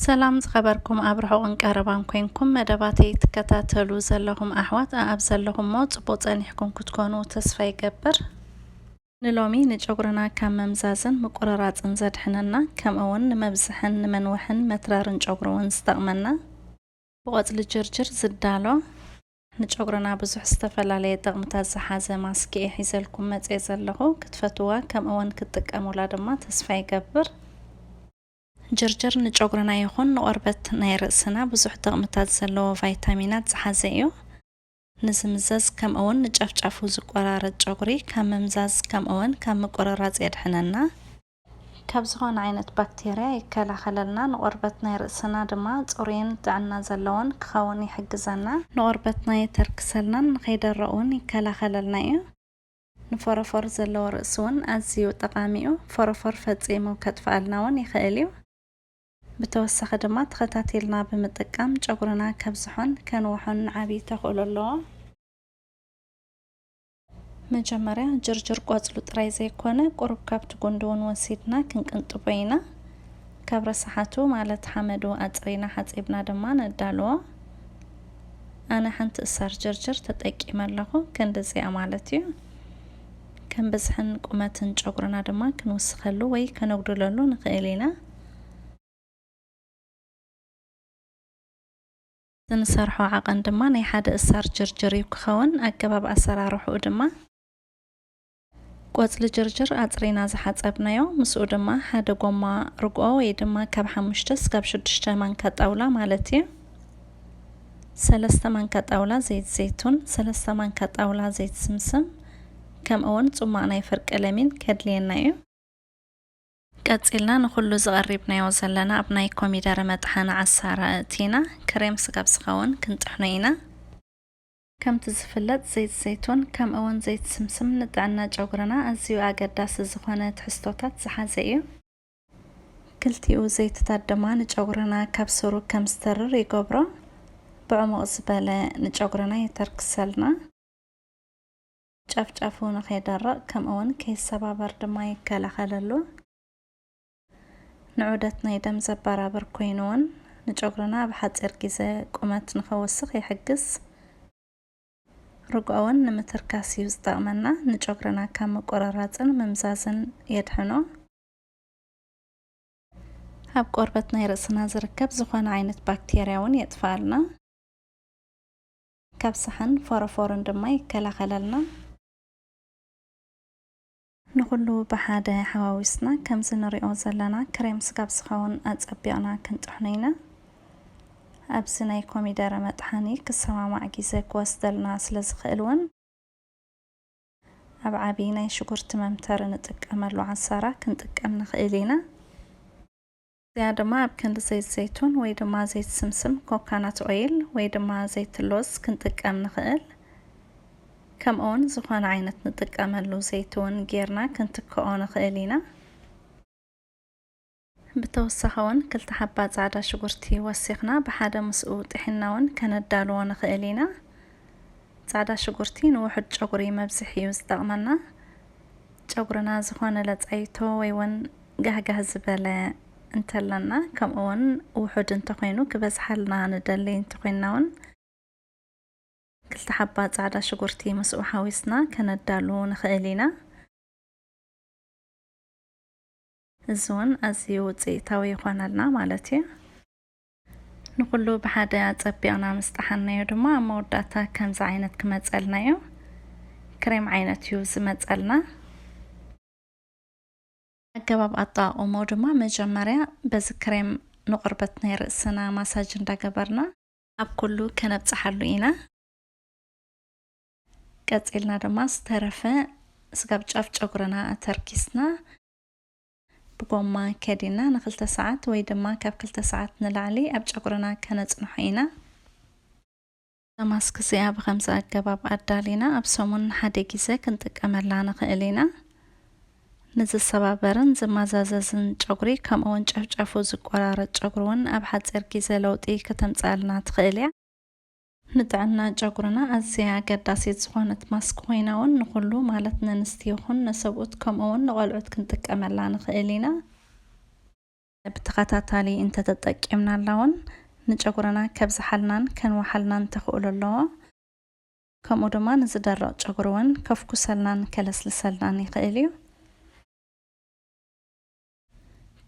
ሰላም ዝኸበርኩም ኣብ ርሑቕን ቀረባን ኮንኩም መደባተይ ትከታተሉ ዘለኹም ኣሕዋት፣ ኣብ ዘለኹሞ ጽቡቕ ጸኒሕኩም ክትኮኑ ተስፋ ይገብር። ንሎሚ ንጨጉርና ካብ መምዛዝን ምቁርራጽን ዘድሕነና፣ ከምኡ እውን ንመብዝሕን ንመንውሕን መትራርን ጨጉሪ እውን ዝጠቕመና፣ ብቆጽሊ ጅርጅር ዝዳሎ፣ ንጨጉርና ብዙሕ ዝተፈላለየ ጥቕምታት ዝሓዘ ማስክ እየ ሒዘልኩም መጽየ ዘለኹ። ክትፈትዋ፣ ከምኡ እውን ክትጥቀሙላ ድማ ተስፋ ይገብር። ጅርጅር ንጨጉርና ይኹን ንቆርበት ናይ ርእስና ብዙሕ ጥቕምታት ዘለዎ ቫይታሚናት ዝሓዘ እዩ። ንዝምዘዝ ከምኡ እውን ንጨፍጫፉ ዝቆራረጽ ጨጉሪ ካብ ምምዛዝ ከምኡ እውን ካብ ምቁርራጽ የድሕነና። ካብ ዝኾነ ዓይነት ባክቴርያ ይከላኸለልና። ንቆርበት ናይ ርእስና ድማ ጽሩይን ጥዕና ዘለዎን ክኸውን ይሕግዘና። ንቆርበትና የተርክሰልናን ንኸይደርቕ እውን ይከላኸለልና እዩ። ንፎረፎር ዘለዎ ርእሲ እውን ኣዝዩ ጠቓሚ እዩ። ፎረፎር ፈጺሙ ከጥፍኣልና እውን ይኽእል እዩ። ብተወሳኺ ድማ ተኸታቲልና ብምጥቃም ጨጉርና ከብዝሖን ከንውሖን ዓብዪ ተኽእሎ ኣለዎ። መጀመርያ ጅርጅር ቆጽሉ ጥራይ ዘይኮነ ቁሩብ ካብቲ ጉንዲ እውን ወሲድና ክንቅንጥቦ ኢና። ካብ ረሳሓቱ ማለት ሓመዱ ኣጽሪና ሓጺብና ድማ ነዳልዎ። ኣነ ሓንቲ እሳር ጅርጅር ተጠቂመ ኣለኹ፣ ክንድዚኣ ማለት እዩ። ከም ብዝሕን ቁመትን ጨጉርና ድማ ክንውስኸሉ ወይ ከነጉድለሉ ንኽእል ኢና። ንሰርሖ ዓቐን ድማ ናይ ሓደ እሳር ጅርጅር እዩ ክኸውን። ኣገባብ ኣሰራርሕኡ ድማ ቆጽሊ ጅርጅር ኣጽሪና ዝሓጸብናዮ፣ ምስኡ ድማ ሓደ ጎማ ርግኦ ወይ ድማ ካብ ሓሙሽተ እስካብ ሽዱሽተ ማንካ ጣውላ ማለት እዩ። ሰለስተ ማንካ ጣውላ ዘይት ዘይቱን፣ ሰለስተ ማንካ ጣውላ ዘይት ስምስም፣ ከምኡ እውን ጽማቕ ናይ ፍርቂ ለሚን ከድልየና እዩ። ቀጺልና ንኹሉ ዝቐሪብናዮ ዘለና ኣብ ናይ ኮሚደረ መጥሓኒ ዓሳራ እቲና ክሬም ስጋብ ዝኸውን ክንጥሕኖ ኢና። ከምቲ ዝፍለጥ ዘይት ዘይቱን ከምኡ እውን ዘይት ስምስም ንጥዕና ጨጉርና ኣዝዩ ኣገዳሲ ዝኾነ ትሕዝቶታት ዝሓዘ እዩ። ክልቲኡ ዘይትታት ድማ ንጨጉርና ካብ ስሩ ከም ዝተርር ይገብሮ። ብዕሙቕ ዝበለ ንጨጉርና የተርክሰልና። ጨፍጫፉ ንኸይደርቕ ከምኡ እውን ከይሰባበር ድማ ይከላኸለሉ። ንዑደት ናይ ደም ዘበራብር ኮይኑ እውን ንጨጉርና ኣብ ሓፂር ግዜ ቁመት ንኸውስኽ ይሕግዝ። ርግኦ እውን ንምትርካስ እዩ ዝጠቕመና። ንጨጉርና ካብ ምቁርራፅን ምምዛዝን የድሕኖ። ኣብ ቆርበት ናይ ርእስና ዝርከብ ዝኾነ ዓይነት ባክቴርያ እውን የጥፍኣልና። ካብ ሰሓን ፎረፎርን ድማ ይከላኸለልና። ንኹሉ ብሓደ ሓዋዊስና ከምዚ ንሪኦ ዘለና ክሬም ስጋብ ዝኸውን ኣጸቢቕና ክንጥሕኖ ኢና። ኣብዚ ናይ ኮሚደረ መጥሓኒ ክሰማማዕ ግዜ ክወስደልና ስለ ዝኽእል እውን ኣብ ዓቢ ናይ ሽጉርቲ መምተሪ ንጥቀመሉ ዓሳራ ክንጥቀም ንኽእል ኢና። እዚኣ ድማ ኣብ ክንዲ ዘይት ዘይቱን ወይ ድማ ዘይት ስምስም፣ ኮካናት ኦይል፣ ወይ ድማ ዘይት ሎዝ ክንጥቀም ንኽእል። ከምኡውን ዝኾነ ዓይነት ንጥቀመሉ ዘይቲ እውን ጌርና ክንትክኦ ንኽእል ኢና። ብተወሳኺ እውን ክልተ ሓባ ጻዕዳ ሽጉርቲ ወሲኽና ብሓደ ምስኡ ጥሒና እውን ከነዳልዎ ንኽእል ኢና። ጻዕዳ ሽጉርቲ ንውሑድ ጨጉሪ መብዝሒ እዩ ዝጠቕመና። ጨጉርና ዝኾነ ለጻይቶ ወይ እውን ጋህጋህ ዝበለ እንተለና፣ ከምኡ እውን ውሑድ እንተኾይኑ ክበዝሓልና ንደሊ እንተኾይንና እውን ክልተ ሓባ ጻዕዳ ሽጉርቲ ምስኡ ሓዊስና ከነዳሉ ንኽእል ኢና። እዚ እውን ኣዝዩ ውጽኢታዊ ይኾነልና ማለት እዩ። ንኹሉ ብሓደ ኣጸቢቕና ምስ ጠሓንናዮ ድማ ኣብ መወዳእታ ከምዚ ዓይነት ክመጸልና እዩ። ክሬም ዓይነት እዩ ዝመጸልና። ኣገባብ ኣጠቓቕሞ ድማ መጀመርያ በዚ ክሬም ንቆርበት ናይ ርእስና ማሳጅ እንዳገበርና ኣብ ኩሉ ከነብጽሓሉ ኢና። ቀጺልና ድማ ዝተረፈ ስጋብ ጫፍ ጨጉርና ኣተርኪስና ብጎማ ከዲና ንክልተ ሰዓት ወይ ድማ ካብ ክልተ ሰዓት ንላዕሊ ኣብ ጨጉርና ከነጽንሖ ኢና። እዛ ማስክ እዚኣ ብኸምዚ ኣገባብ ኣዳሊና ኣብ ሰሙን ሓደ ግዜ ክንጥቀመላ ንኽእል ኢና። ንዝሰባበርን ዝመዛዘዝን ጨጉሪ፣ ከምኡውን ጨፍጨፉ ዝቆራረጽ ጨጉሪ እውን ኣብ ሓጺር ግዜ ለውጢ ከተምጽኣልና ትኽእል እያ። ንጥዕና ጨጉርና ኣዝያ ኣገዳሲት ዝኾነት ማስክ ኮይና እውን ንኹሉ፣ ማለት ነንስቲ ይኹን ነሰብኡት፣ ከምኡውን ንቆልዑት ክንጥቀመላ ንኽእል ኢና። ብተኸታታሊ እንተተጠቂምናላ እውን ንጨጉርና ከብዝሓልናን ከንውሓልናን ተኽእሎ ኣለዎ። ከምኡ ድማ ንዝደርቕ ጨጉሪ እውን ከፍኩሰልናን ከለስልሰልናን ይኽእል እዩ።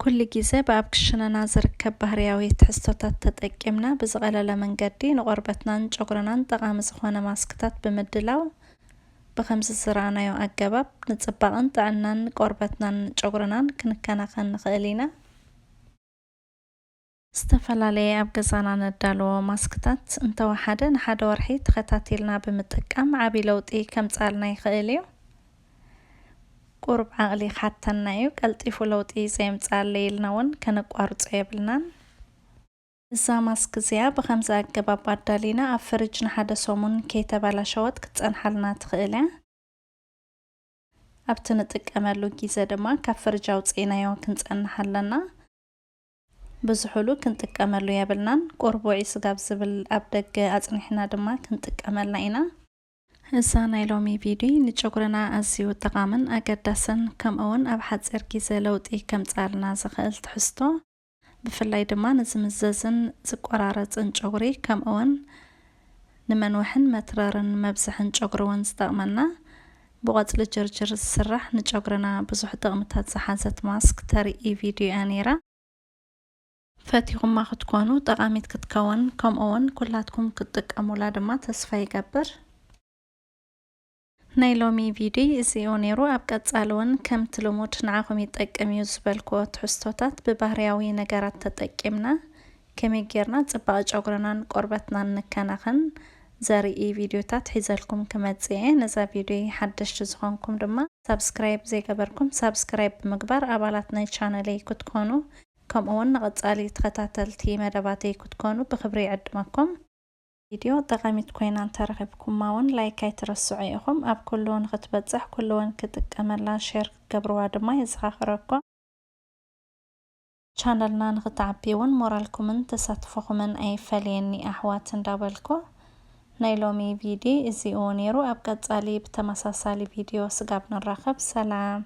ኩሉ ግዜ ብኣብ ክሽነና ዝርከብ ባህርያዊ ትሕዝቶታት ተጠቂምና ብዝቐለለ መንገዲ ንቆርበትናን ጨጉርናን ጠቓሚ ዝኾነ ማስክታት ብምድላው ብኸምዚ ዝረኣናዮ ኣገባብ ንጽባቐን ጥዕናን ቆርበትናን ጨጉርናን ክንከናኸን ንኽእል ኢና። ዝተፈላለየ ኣብ ገዛና ነዳልዎ ማስክታት እንተወሓደ ንሓደ ወርሒ ተኸታቲልና ብምጥቃም ዓቢ ለውጢ ከምጽኣልና ይኽእል እዩ። ቁሩብ ዓቕሊ ክሓተና እዩ። ቀልጢፉ ለውጢ ዘየምጽኣለይ ኢልና እውን ከነቋርጾ የብልናን። እዛ ማስክ እዚኣ ብኸምዚ ኣገባብ ኣዳሊና ኣብ ፍርጅ ንሓደ ሰሙን ከይተበላሸወት ክትጸንሓልና ትኽእል እያ። ኣብቲ ንጥቀመሉ ግዜ ድማ ካብ ፍርጅ ኣውጺእናዮ ክንጸንሕ ኣለና። ብዙሕሉ ክንጥቀመሉ የብልናን። ቁሩብ ውዑይ ስጋብ ዝብል ኣብ ደገ ኣጽኒሕና ድማ ክንጥቀመላ ኢና። እዛ ናይ ሎሚ ቪድዮ ንጨጉርና ኣዝዩ ጠቓምን ኣገዳስን ከምኡውን ኣብ ሓጺር ግዜ ለውጢ ከምጽኣልና ዝኽእል ትሕዝቶ፣ ብፍላይ ድማ ንዝምዘዝን ዝቆራረጽን ጨጉሪ ከምኡውን ንመንውሕን መትረርን መብዝሕን ጨጉሪ እውን ዝጠቕመና ብቆጽሊ ጅርጅር ዝስራሕ ንጨጉርና ብዙሕ ጥቕምታት ዝሓዘት ማስክ ተርኢ ቪድዮ እያ ነይራ። ፈቲኹማ ክትኮኑ ጠቓሚት ክትከውን ከምኡውን ኩላትኩም ክትጥቀሙላ ድማ ተስፋ ይገብር። ናይ ሎሚ ቪድዮ እዚ እዩ ነይሩ። ኣብ ቀጻሊ እውን ከምቲ ልሙድ ንዓኹም ይጠቅም እዩ ዝበልክዎ ትሕዝቶታት ብባህርያዊ ነገራት ተጠቂምና ከመይ ጌርና ጽባቐ ጨጉርናን ቆርበትናን ንከናኸን ዘርኢ ቪድዮታት ሒዘልኩም ክመጽእ እየ። ነዛ ቪድዮ ሓደሽቲ ዝኾንኩም ድማ ሳብስክራይብ ዘይገበርኩም ሳብስክራይብ ብምግባር ኣባላት ናይ ቻነለይ ክትኮኑ ከምኡውን ንቐጻሊ ተኸታተልቲ መደባተይ ክትኮኑ ብኽብሪ ይዕድመኩም። ቪድዮ ጠቓሚት ኮይና እንተረኺብኩማ እውን ላይክ ኣይትረስዑ ኢኹም። ኣብ ኩሉ ንኽትበጽሕ ኩሉ እውን ክጥቀመላ ሼር ክትገብርዋ ድማ የዘኻኽረኩም። ቻነልና ንኽትዓቢ እውን ሞራልኩምን ተሳትፎኹምን ኣይፈለየኒ ኣሕዋት እንዳበልኩ ናይ ሎሚ ቪድዮ እዚኡ ነይሩ። ኣብ ቀጻሊ ብተመሳሳሊ ቪድዮ ስጋብ ንራኸብ ሰላም።